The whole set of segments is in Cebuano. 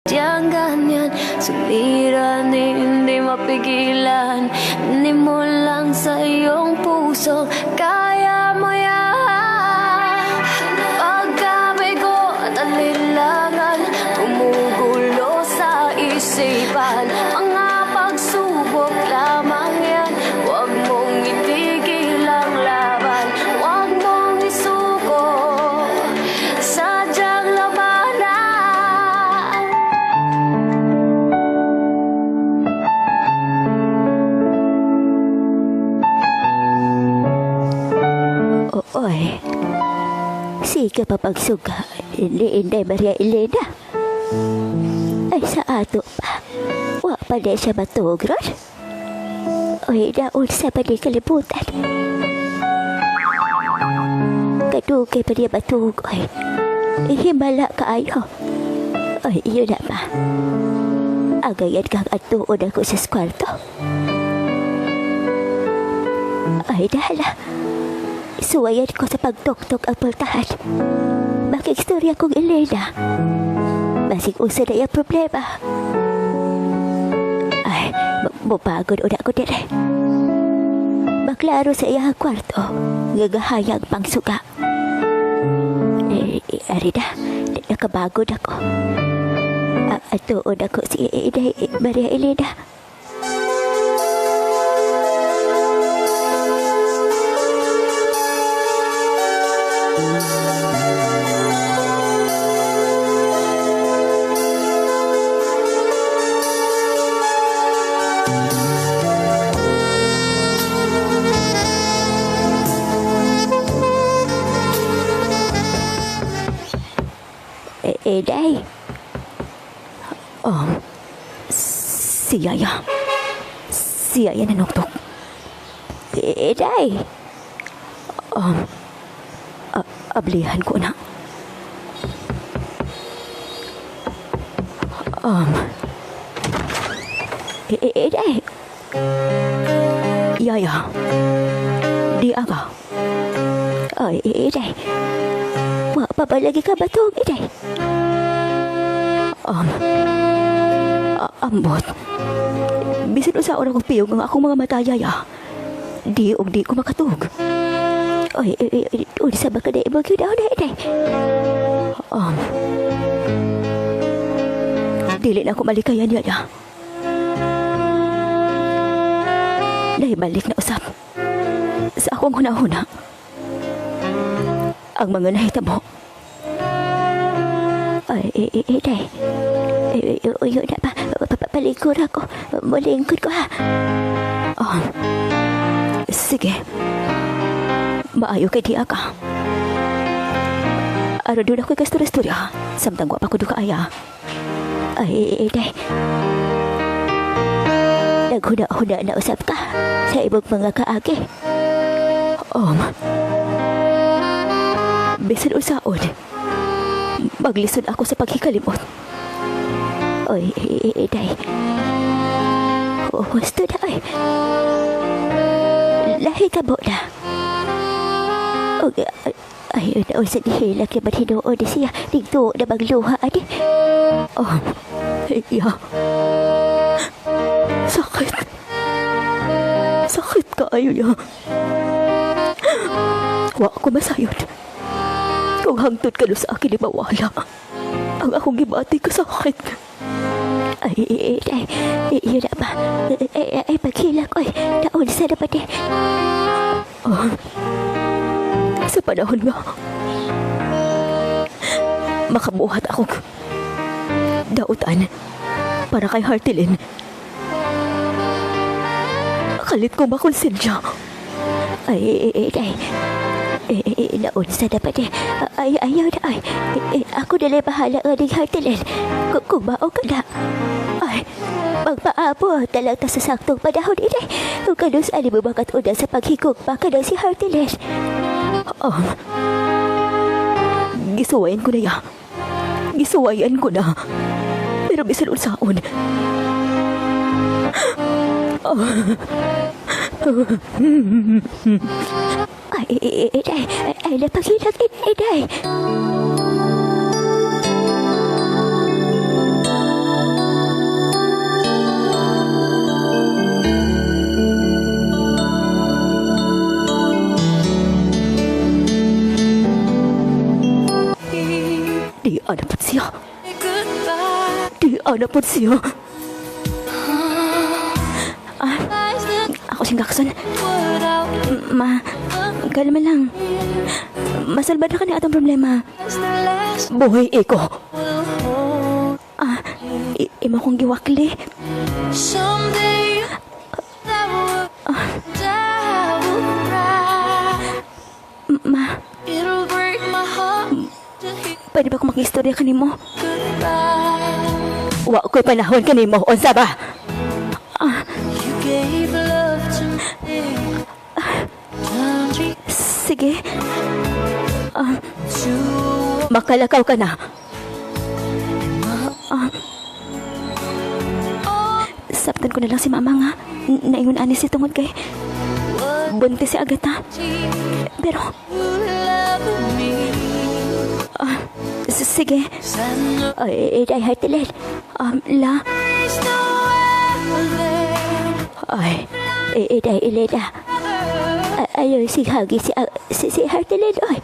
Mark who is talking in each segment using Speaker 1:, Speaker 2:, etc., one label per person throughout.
Speaker 1: Sadyang ganyan, suliranin di mapigilan. Ni mo lang sa iyong puso, kaya mo yan. Pagkabigo at alinlangan, gumugulo sa isipan. Mga pagsubok lamang yan, huwag mong itigil ang laban. Huwag mong isuko, sadyang labanan.
Speaker 2: Oy, sige pa pagsuga ni Inday Maria Elena. Ay, sa ato pa. Wa pa na siya matuog ron. Oy, naon sa pa ni kalibutan. Kadugay pa niya matuog, oy. Himala kaayo. Oy, iyon na pa. Agayan kang atuon ako sa kwarto. Ay, dahala. Suwayan ko sa pagtuktok ang pultahan. Makikstorya kong Elena. Basig usa na iyang problema. Ay, mupagod una ko dire. Maklaro sa iyang kwarto, gagahayag pangsuga. Eh, ari na, nakabagod ako. Atuon ako si Inday Maria Elena. Inday. Si Yaya. Si Yaya nanuktok. Inday. Ablihan ko na. Inday. Yaya. Di aga. Ay, Inday. Wa pa ba lagi ka batong, Inday? Ambot. Bisan usaon akong piyong ang akong mga mata, Yaya. Di og di ko makatug. Oy, unsa ba ka na imong gyud na, Inday? Dili na ako malikayan, Yaya. Naibalik na usap sa akong hunahuna ang mga nahitabo. Ay, Inday. Uyo na pa. Palingkod ako. Mulingkod ko, ha? Oh. Sige. Maayo kay diya ka. Aron doon ako'y kasturya-istorya. Samtang wa pa ko duka aya. Ay, Inday. Naghuna-huna na usap ka sa ibang mga kaagi. Bisan usaon, maglisod ako sa paghikalimot. Oy, Inday. Husto na, oy. Lahi ka mo na. Og, ay, naon sa dihilak yung manhinuon ni siya. Nigtuo na magluha, ani. Oh, iya. Sakit. Sakit kaayo niya. Wa ko masayod. Kung hangtod ka sa akin, di mawala ang akong gibati ka sakit. Ay, ay, ay, ay, yun na ba? Ay, ay, paghilak, oy. Naon sa na pati. Oh, sa panahon nga, makabuhat akong dautan para kay Hartilin. Kalit ko makonsensya. Ay, ay, ay, ay, ay, naon sa na pati. Ay, ayaw na, ay. Ay, ako na lang bahala nga ng Hartilin. Kung mao ka na. Ay, magpaabo talang ta sa saktong panahon, inay. Kung kanus ali mo makatuna sa paghikog, baka na si Hartilin. Oh, gisuwayan ko na ya. Gisuwayan ko na. Pero bisan unsaon. Oh. Ay, ay, ay, ay, ay, napaghilag, inay. siya. Di ana po siya. Ah, ako siyang gakson. Ma, kalma lang. Masalba na ka ni atong problema. Buhay iko. Ah, imo kong giwakli. Ma, pwede ba akong makistorya kanimo? Wa ko'y panahon kanimo, unsa ba? Sige. Ah, makalakaw ka na. Ah, sabtan ko na lang si mama nga. Naingon ani si tungod kay buntis si Agatha. Pero, ah, sige. Ay, ay, Hartilel. La. Ay, ay, Elena. Ayaw, si Hagi, si Hartilel. Ay.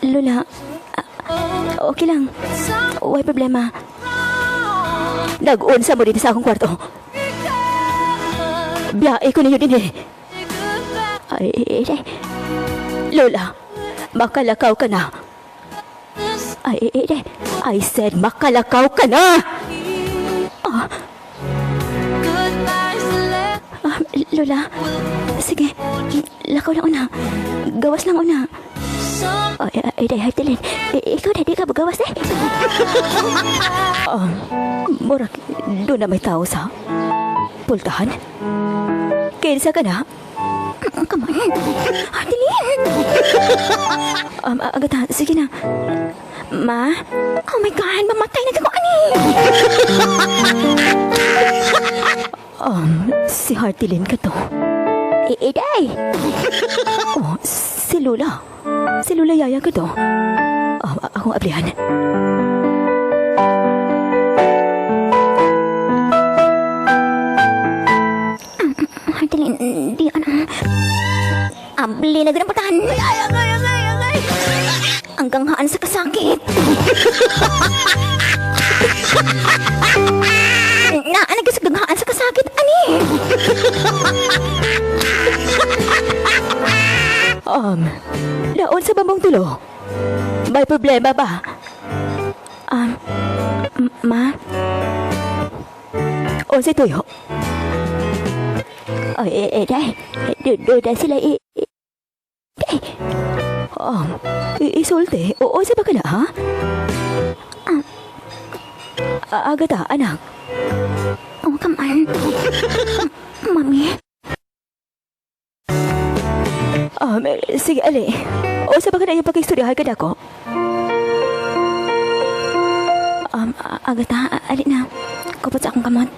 Speaker 2: Lola, ah, okay lang. Way problema. Nag-unsa mo din sa akong kwarto. Biyahe ko ninyo din eh. Ay, ay, ay. Lola, makalakaw ka na. Ay, ay, ay. I said makalakaw ka na! Ah, ah, Lola, sige, lakaw lang una. Gawas lang una. Ay, ay, ay, Hartilin. Ikaw na, di ka magawas eh. Murag, doon na may tao sa pultahan. Kinsa ka na? Come on. Hartilin! Agata, sige na. Ma? Oh my God, mamatay na ko ani! Si Hartilin ka to. Iday! Oh, si Lola. Si Lola Yaya ka to. Oh, akong ablihan. Hartilin, di ano. Abli na ganang putahan. Ay, agay, agay, agay. Ang ganghaan sa kasakit. Naa sa ganghaan sa kasakit, ani? Naon sa bambong tulo? May problema ba? Ma? O si tuyo? Ay, eh, eh, day. Doon sila day. Isulti? Oo, sa ba ka na, ha? Ah, Agata, anak. Oh, come on. Mami. Sige, ali. O sa ba ka na yung pag-istoryahan ka dako? Agata, ali na. Kupot sa akong kamot.